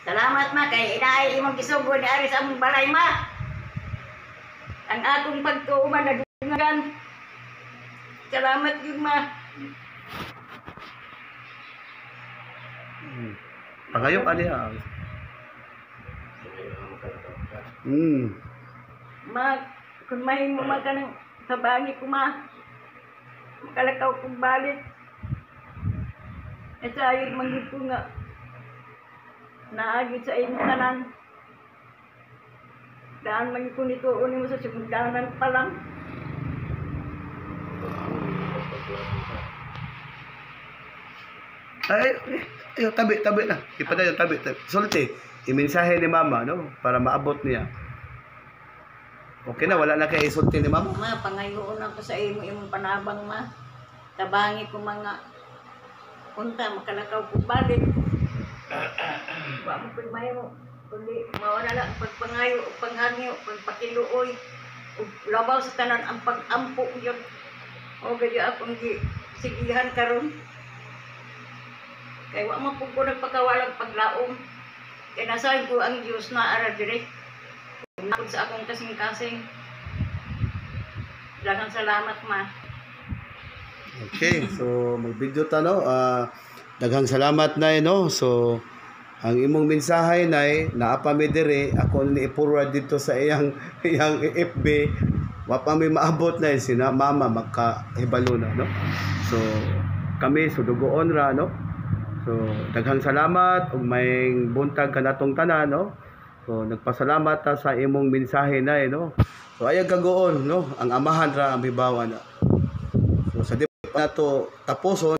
Salamat, ma, kay inaay imong gisugod ni ari sa among balay, ma. Ang akong pagtuuman nadungan. Salamat gyud, ma. Pangayo ka niya. Ma, kung mahimo ma ka ng tabangi ko, ma. Makalakaw kong balik. E sa ayod man gyud ko nga naagid sa imong tanan. Daan man gyud ko nito mo sa segundanan pa lang. Ay, ay, tabi, tabi na. Ipadayon, tabi, tabi. Sulti, imensahe ni mama, no? Para maabot niya. Okay na, wala na kay isulti ni mama. Ma, pangayoon ako sa imo imong panabang, ma. Tabangi ko mga unta makalakaw ko balik. Wa mo pud mahimo kundi mao na lang ang pagpangayo ug panghangyo, pagpakiluoy ug labaw sa tanan ang pag-ampo gyud. O gadi akong gi sigihan karon. Kay wa man pud ko nagpakawalag paglaom. Kay nasabi ko ang Dios na ara dire. Nakod sa akong kasing-kasing. Daghang salamat, ma. Okay, so mag-video ta, no. Daghang salamat na, no. So ang imong mensahe, nay, naa pa mi diri, ako ni i-forward dito sa iyang iyang FB. Wa pa mi maabot na sina mama makahibalo na, no. So kami sudugoon ra, no. So daghang salamat ug may buntag kanatong tanan, no. So nagpasalamat ta sa imong mensahe na, no. So ayag kagoon, no, ang amahan ra ang mibawa na. So sa di pa nato tapuson.